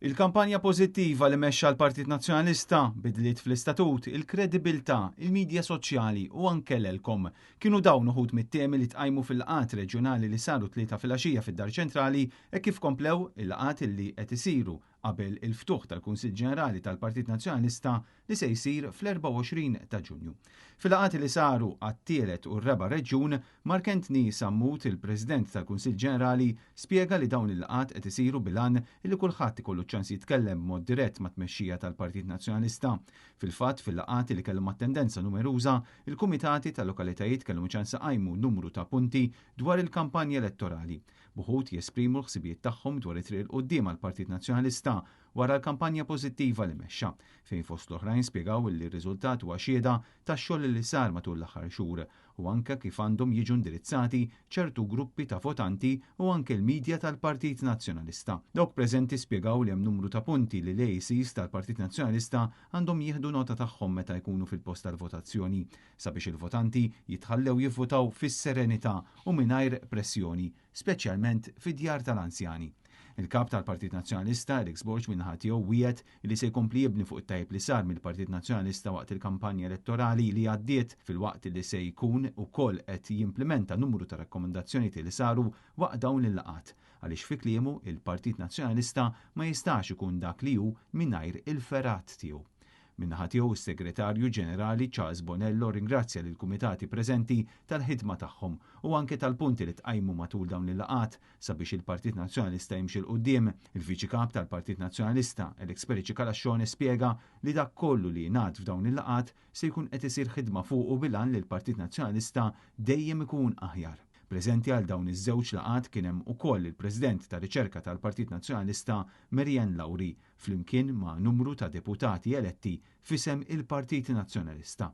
Il-kampanja pożittiva li mexxa l-Partit Nazzjonalista, bidliet fl-istatut, il-kredibilità, il-midja soċjali u anke l-ELCOM kienu dawn uħud mit-temi li tqajmu fil-laqgħat reġjonali li saru t-Tlieta filgħaxija fid-Dar Ċentrali hekk kif komplew il-laqgħat li qed isiru qabel il-ftuħ tal-Kunsill Ġenerali tal-Partit Nazzjonalista li se jsir fl-24 ta' Ġunju. Fil-laqgħat li saru għat-tielet u r-reba' reġjun, Mark Anthony Sammut, il-President tal-Kunsill Ġenerali, spjega li dawn il-laqgħat qed isiru bil-għan li kulħadd ikollu ċ-ċans jitkellem b'mod dirett mat-tmexxija tal-Partit Nazzjonalista. Fil-fatt, fil-laqgħat li kellhom attendenza numeruża, il-kumitati tal-lokalitajiet kellhom ċans iqajmu numru ta' punti dwar il-kampanja elettorali. B'uħud jesprimu l-ħsibijiet tagħhom dwar it-triq 'il quddiem għall-Partit Nazzjonalista wara l-kampanja pożittiva li mexxa, fejn fost l-oħrajn spjegaw li r-riżultat huwa xhieda tax-xogħol li sar matul l-aħħar xhur u anke kif għandhom jiġu indirizzati ċertu gruppi ta' votanti u anke l-media tal-Partit Nazzjonalista. Dawk preżenti spjegaw li hemm numru ta' punti li l-ACs tal-Partit Nazzjonalista għandhom jieħdu nota tagħhom meta jkunu fil-post tal-votazzjoni sabiex il-votanti jitħallew jivvutaw fis-serenità u mingħajr pressjoni, speċjalment fid-djar tal-anzjani. Il-Kap tal-Partit Nazzjonalista, Alex Borg min-naħa tiegħu wiegħed li se jkompli jibni fuq it-tajjeb li sar mill-Partit Nazzjonalista waqt il-kampanja elettorali li għaddiet filwaqt li se jkun ukoll qed jimplimenta numru ta' rakkomandazzjonijiet li saru waqt dawn il-laqgħat għaliex fi kliemu il-Partit Nazzjonalista ma jistax ikun dak li hu mingħajr il-fergħat tiegħu. Min-naħa tiegħu s-Segretarju Ġenerali Charles Bonello rringrazzja lill-kumitati preżenti tal-ħidma tagħhom u anke tal-punti li tqajmu matul dawn il-laqgħat sabiex il-Partit Nazzjonalista jimxi 'l quddiem. Il-Viċi Kap tal-Partit Nazzjonalista, Alex Perici Calascione spjega li dak kollu li jingħad f'dawn il-laqgħat se jkun qed isir ħidma fuqu bil-għan li l-Partit Nazzjonalista dejjem ikun aħjar. Preżenti għal dawn iż-żewġ laqgħat kien hemm ukoll il-President ta' Riċerka tal-Partit Nazzjonalista Marianne Lauri flimkien ma' numru ta' deputati eletti f'isem il-Partit Nazzjonalista.